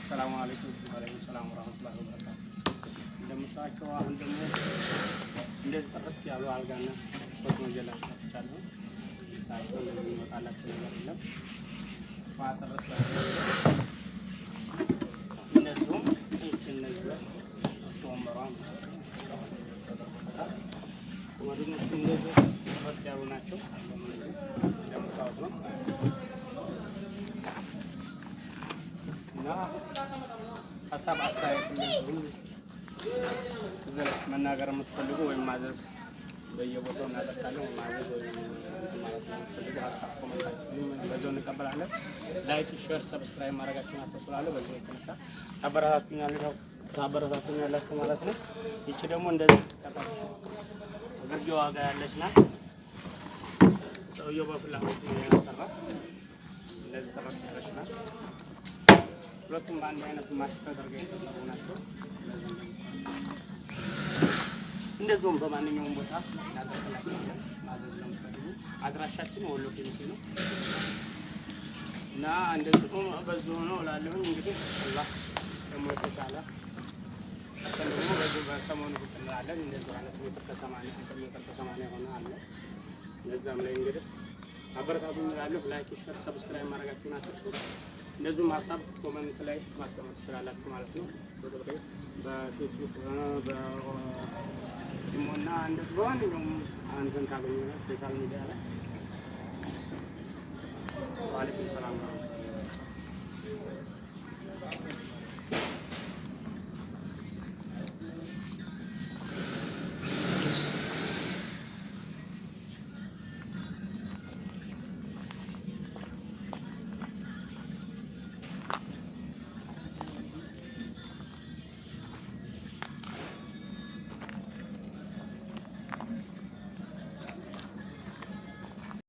አሰላሙ አለይኩም። ወአለይኩም ሰላም ወራህመቱላሂ ወበረካቱ። እንደምታዩቸው አሁን ደግሞ እንደዚህ ጥርት ያሉ አልጋና ኮስሞ ይዤላችሁ መጥቻለሁ። ታቸው እንደዚህ የሚወጣላችሁ ነገር የለም። ጥርት ያሉ እንደዚሁም ይህች እነዚህ እስከ ወንበሯ ተደርጎበታል። ወደነሱ እንደዚህ ጥርት ያሉ ናቸው። እንደምታዩት ነው እና ሀሳብ አስተያየት እንደዚሁም እዚህ ላይ መናገር የምትፈልጉ ወይም ማዘዝ በየቦታው እናደርሳለን። ወይም ማዘዝ ወይም ማለት የምትፈልጉ ሀሳብ comment ኣችሁን በዛው እንቀበላለን። Like፣ share፣ subscribe ማድረጋችሁን አትርሱ እላለሁ። በዚህ የተነሳ ታበረታቱኛላችሁ ማለት ነው። ይቺ ደግሞ እንደዚህ ግርጌ ዋጋ ያለች ናት። ሰውየው በፍላጎት ነው ያሰራት። እንደዚህ ጥርት ያለች ናት። ሁለቱም በአንድ አይነት match ተደርገው የተሰሩ ናቸው። እንደዚሁም በማንኛውም ቦታ እናደርስላችኋለን። ማዘዝ ለምትፈልጉ አድራሻችን ወሎ ኬሚሴ ነው እና እንደዚሁም በዚሁ ነው እላለሁኝ። እንግዲህ አላህ ደግሞ የተሻለ ቀን ደግሞ በዚሁ በሰሞኑ ብቅ እንላለን። እንደዚሁ አይነት ሜትር ከ80፣ 1 ሜትር ከ80 የሆነ አለ። እነዛም ላይ እንግዲህ አበረታቱኝ እላለሁ። Like፣ share፣ subscribe ማድረጋችሁን አትርሱ። እንደዚሁም ሀሳብ comment ላይ ማስቀመጥ ትችላላችሁ ማለት ነው። በቁጥሬ በፌስቡክ፣ በኢሞና እንደዚህ በማንኛውም አንተን ካገኘ social media ላይ። ዋሌኩም ሰላም።